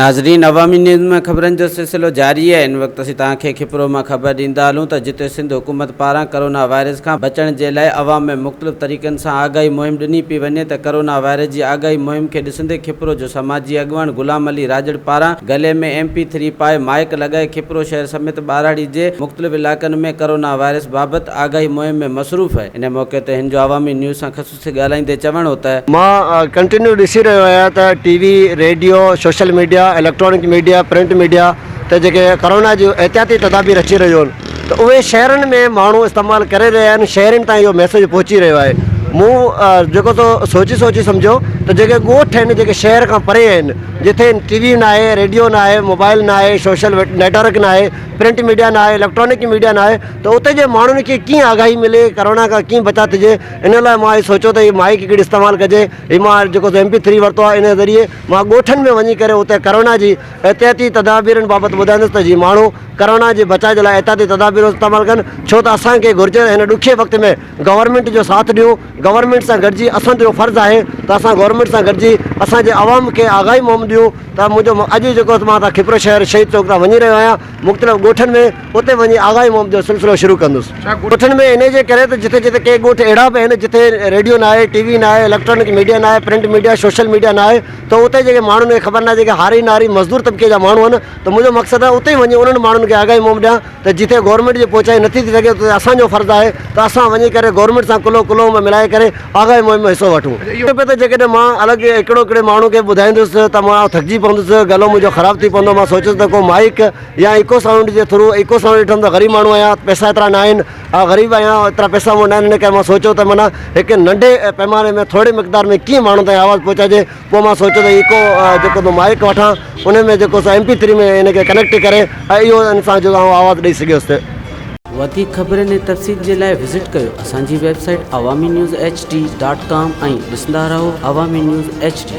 ناظرين عوامي نيوز ۾ خبرن جو سلسلو جاري آهي ان وقت اسين توهان کي کپرو مان خبر ڏيندا هلون ته جتي سنڌ حڪومت پاران ڪرونا وائرس کان بچڻ جي لاء عوام ۾ مختلف طريقن سان آگاهي مهم ڏني پئي وڃي ته ڪرونا وائرس جي آگاهي مهم کي ڏسندي کپرو جو سماجي اڳواڻ غلام علي راڄڙ پاران گلي ۾ ايم پي ٿري پائي مائيڪ لڳائي کپرو شهر سميت ٻهراڙي جي مختلف علائقن ۾ ڪرونا وائرس بابت آگاهي مهم ۾ مصروف آهي ان موقعي تي هن جو عوامي نيوز سان خصوصي ڳالهائيندي چوڻ هو ته. مان ڪنٽينيو ڏسي رهيو آهيان ته T V, radio, social media, electronic media, print media تي جيڪي ڪرونا جون احتياطي تدابير اچي رهيون آهن ته اهي شهرن ۾ ماڻهو استعمال ڪري رهيا آهن شهرين تائين اهو ميسيج پهچي رهيو آهي مون جيڪو سو سوچي سوچي سمجهيو ته جيڪي ڳوٺ آهن جيڪي شهر کان پري آهن جتي ٽي وي ناهي ريڊيو ناهي موبائل ناهي سوشل نيٽورڪ ناهي پرنٽ ميڊيا ناهي اليڪٽرانڪ ميڊيا ناهي ته اتي جي ماڻهن کي ڪيئن آگاهي ملي ڪرونا کان ڪيئن بچاء ٿجي ان لاء مان اهو سوچيو ته هي مائيڪ هڪڙي استعمال ڪجي. هي مان جيڪو ايم پي ٿري ورتو آهي ان جي ذريعي مان ڳوٺن ۾ وڃي ڪري اتي ڪرونا جي احتياطي تدابيرن بابت ٻڌائيندس ته جي ماڻهو ڪرونا جي بچاء جي لاء احتياطي تدابيرون استعمال ڪن ڇو ته اسان کي گهرجي ته هن ڏکي وقت ۾ گورنمينٽ جو ساٿ ڏيون گورنمينٽ سان گڏجي اسان جو فرض آهي ته اسان گورنمينٽ سان گڏجي اسان جي عوام کي آگاهي مهم ڏيون ته منهنجو اڄ جيڪو مان ته کپرو شهر شهيد چوڪ تان وڃي رهيو آهيان مختلف ڳوٺن ۾ اتي وڃي آگاهي مهم جو سلسلو شروع ڪندس. ڳوٺن ۾ انهي جي ڪري ته جتي جتي ڪي ڳوٺ اهڙا به آهن جتي ريڊيو ناهي، ٽي وي ناهي، اليڪٽرانڪ ميڊيا ناهي، پرنٽ ميڊيا، سوشل ميڊيا ناهي ته اتي جيڪي ماڻهن کي خبر ناهي جيڪي هاري ناري مزدور طبقي جا ماڻهو آهن ته منهنجو مقصد آهي اتي وڃي انهن ماڻهن کي آگاهي مهم ڏيان ته جتي گورنمينٽ جي پهچائي نٿي ٿي سگهي اتي اسان جو فرض آهي ته اسان وڃي ڪري گورنمينٽ سان ڪلهو ڪلهو ۾ ملائي ڪري آگاهي مهم ۾ حصو وٺون. اهو پيو ته جيڪڏهن مان الڳ هڪڙو هڪڙي ماڻهو کي ٻڌائيندس ته مان ٿڪجي پوندس گلو منهنجو خراب ٿي پوندو مان سوچيس ته ڪو مائيڪ يا ايڪو سائونڊ جي ٿرو ايڪو سائونڊ ڏٺم ته غريب ماڻهو آهيان پئسا ايترا نه آهن آء غريب آهيان ايترا پئسا مون وٽ نه آهن ان ڪري مان سوچيو ته معنيٰ هڪ ننڍي پيماني ۾ ٿوري مقدار ۾ ڪيئن ماڻهن تائين آواز پهچائجي پوء مان سوچيو ته ايڪو جيڪو مائيڪ وٺان ان ۾ جيڪو سو ايم پي ٿري ۾ ان کي ڪنيڪٽ ڪري ۽ اهو ان سان جو آئون آواز ڏئي سگهيس ته. وڌيڪ خبرن ۽ تفصيل جي لاء وزٽ ڪيو اسان جي website Awami news H D dot com ۽ ڏسندا رهو عوامي نيوز ايڇ ڊي.